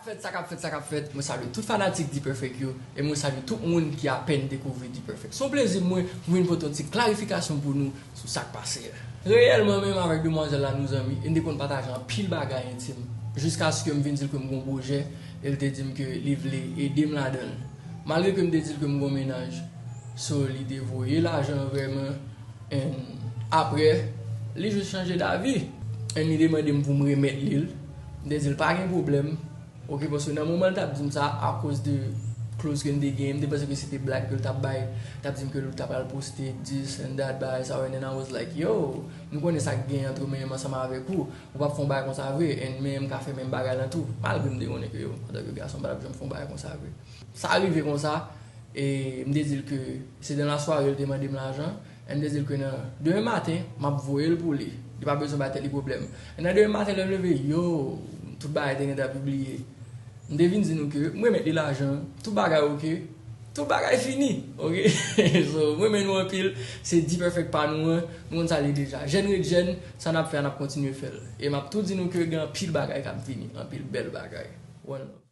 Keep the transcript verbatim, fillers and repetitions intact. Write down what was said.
Fèt sa k ap fèt, sa k ap fèt, mwen salye tout fanatik D-Perfect yo, e mwen salye tout moun ki apèn dekouvri D-Perfect. Se yon plezi mwen pou vin pote yon ti klarifikasyon pou nou sou sa k pase a. Reyèlman menm, avèk demwazèl la nou zanmi, e n te konn pataje anpil bagay entim, jiskaske m vin di l ke m gon pwojè, e l te di m ke li vle ede m ladan l. Malgre ke m te di l ke m gon mennaj, so li te voye lajan vrèman, and apre, li jis chanje davi, and li demande m pou m remèt li l. M te di l pa gen pwoblèm, ok, paske nan moman l t ap di m sa, akoz de clause ke n te genyen, m te panse ke se te blag ke l t ap bay, t ap di m ke l t ap al poste this and that, bagay sa yo, and then I was like, yo, nou konnen sa k gen ant mwen menm ansanm avèk ou, ou p ap fè yon bagay konsa vre, and menm m ka fè menm bagay lan tou, malgre m te konnen ke yo, antanke gason, m pa t ap janm fè yon bagay konsa vre. Sa rive konsa, e m te di l ke se nan lasware l te mande m lajan, e m te di l ke nan demen maten, m ap voye l pou li. Li pa bezwen bay tèt li pwoblèm. E nan demen maten, lè m leve, yo, tout bagay te gentan pibliye. M te vin di nou ke m remèt li lajan, tout bagay oke, tout bagay fini, oke? So, m renmen nou anpil, se D-Perfect pa nou an, nou konn sa l ye deja. Jèn ret jèn, sa n ap fè a, n ap kontinye fè l. E m ap tou di nou ke gen anpil bagay k ap vini, anpil bèl bagay. One love.